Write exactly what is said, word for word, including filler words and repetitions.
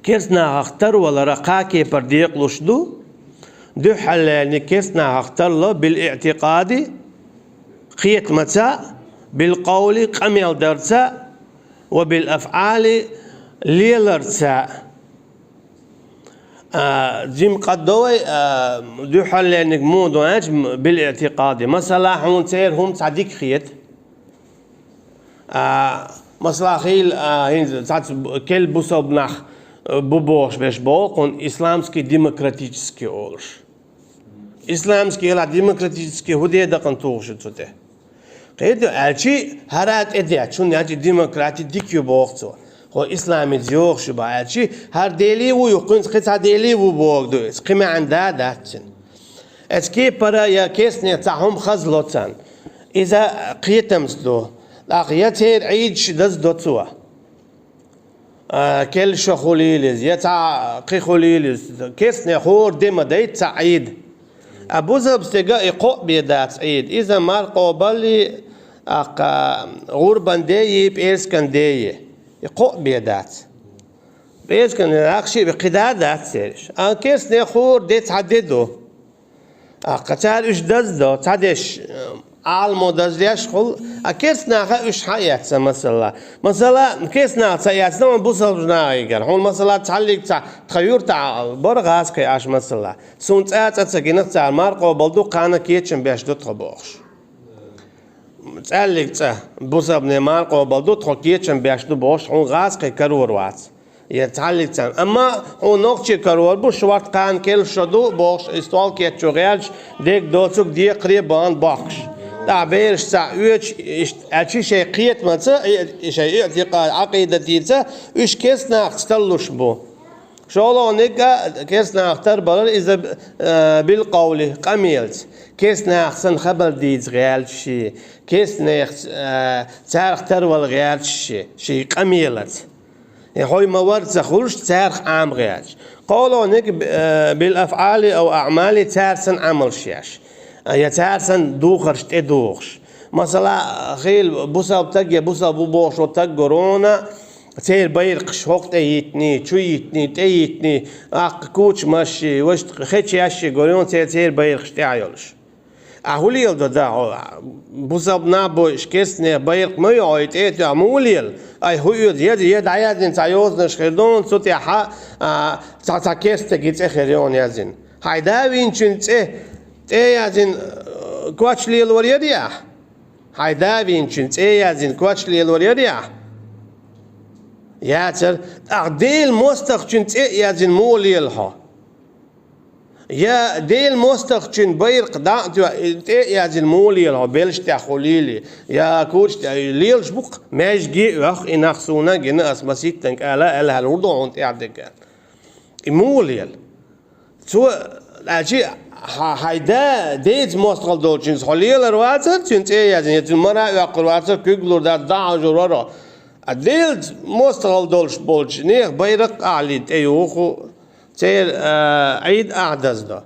Керстанахах тарвалар кхаа кепара декъалуш ду. Дуьххьарлерниг керстанахах тарло биль-иӀтикъади, кхетамца, биль-къавли, къамел дарца, ва биль-афӀали, леларца. А, жима къаддовай, а, дуьххьарлерниг муха ду аьлча, биль-иӀтикъади. Масала, хьуна церан хӀума цхьа дика хета. А, масала, хийла, а, хӀинца цхьацца б-, керла бусалба нах, а, бу бохуш берш боху хьуна исламский демократический олуш. Исламский ала демократический хӀун де дакъана тухуш ю цу тӀе? Кхетий, аьлча, хӀара тӀедетташ, хӀунда аьлча демократи дика ю боху цо. Хьо исламица йогӀуш ю бах аьлча, хӀара дели ву юккъуьнца, кхин цхьа дели ву боху ду иза, кхин маьӀна да дац цуьнан. Эцу кепара я керстанех цхьа хӀума хазло царна. Иза кхетамца ду. ТӀаккха я церан Ӏийдаш даздо цо. А, керла шо хуьлийла иза, я цхьа кхин хуьлийла иза. Керстанех хӀора де ма дайта цхьа Ӏийда. А бусалба стеган и кхоъ бен дац Ӏийда. Иза марха къобале, тӀаккха гӀурбан де, пӀераскан де. И кхоъ бен дац. ПӀераскан де ахча а бен кхин да дац церан. А керстанех хӀора де цхьа де ду. ТӀаккха цара уьш даздо, цхьадерш, э, Ӏаламо даздеш хуьлу, а керстанаха уьш хьаэцна, масала. Масала, керстанаха ца эцна, вайн бусалба нахагара. Хьуна, масала, цхьаллиг цхьа тхан юьртахь бара гӀазкхий Ӏаш, масала. Суна цкъа а цӀа ца гинарх цара, марха къобал ду, кхана кечам беш ду тхо бохуш. ЦӀаллиг цӀа, бусалбане марха къобал ду, тхо кечам беш ду бохуш, хьуна гӀазкхий карор вац. Я цхьаллиг цӀа. Амма хьуна нохчий карор бу, шорта кхана керла шо ду бохуш, и стол кечъян гӀерташ, дерг доцург декхаре бан бохкуш. ТӀаккха бераш цхьа оьцуш, иштта, аьлча шайн кхетамца, и, и шайн иӀтикъад, Ӏакъидатица, уьш керстанахца таллуш бу. ШолгӀаниг а керстанахах тарбалар иза, э, биль-къавли, къамелаца. Керстанах санна хабар дийца гӀерташ, керстанех, э, царах тарвала гӀерташ, шен къамелаца. И хьой ма вар ца хуьлуш, царах Ӏама гӀерташ. КхоалгӀаниг, э, биль-афӀали ав аӀмали, цара санна Ӏамалш еш. Я цара санна духарш тӀедухуш. Масала, хийла бусалба стаг я бусалба ву бохуш волу стаг гур ву хьуна, церан байракхаш хӀокху тӀе йиттиний, чу йиттиний, тӀе йиттиний, аккха кучамаш, ваша хечеш гур ву хьуна, церан, церан байракхаш тӀехь йолуш. Ахьа хӀун леладо, да, хьо, бусалба нах бу, уьш керстанех байракх ма ю хьо и тӀе а тоьхна, муха лела? Ай, хӀун оьцу, я, я дӀаяздина цхьа йозанаш хир ду хьуна, цу тӀехь, а, цхьа, цхьа керста стеган цӀе хир ю хьуна яздина. Хьайн да вийначун цӀе тӀе а яздина, э, коч лелор яра ахь? Хьайн да вийначун цӀе а яздина, коч лелор яра ахь? Яцара. ТӀаккха Делан мостагӀчун цӀе а яздина муха лела хьо? Я Делан мостагӀчун байракх дӀа а тоьхна, тӀе а яздина муха лела хьо, белшаш тӀехь хуьлийла, я куча тӀехь лелаш бу-кх, маьждиге а оьху и нах, суна а гина, ас маситтанга ала, аьлла, хьала хӀун ду хьуна тӀехь дерг? И муха лела? Цо, аьлча, хьа-, хьайн да, деца мостагӀалла долчуьнца хьо лелар вацара, цуьнан цӀе а яздина, я цуьнан мара а оьккхур вацара, куьг лур дац, дӀа а хьожур вара хьо. А Делаца мостагӀалла долуш болчу нехан байракх ахьа лийна тӀеюху, церан, а, Ӏийд ахьа даздо.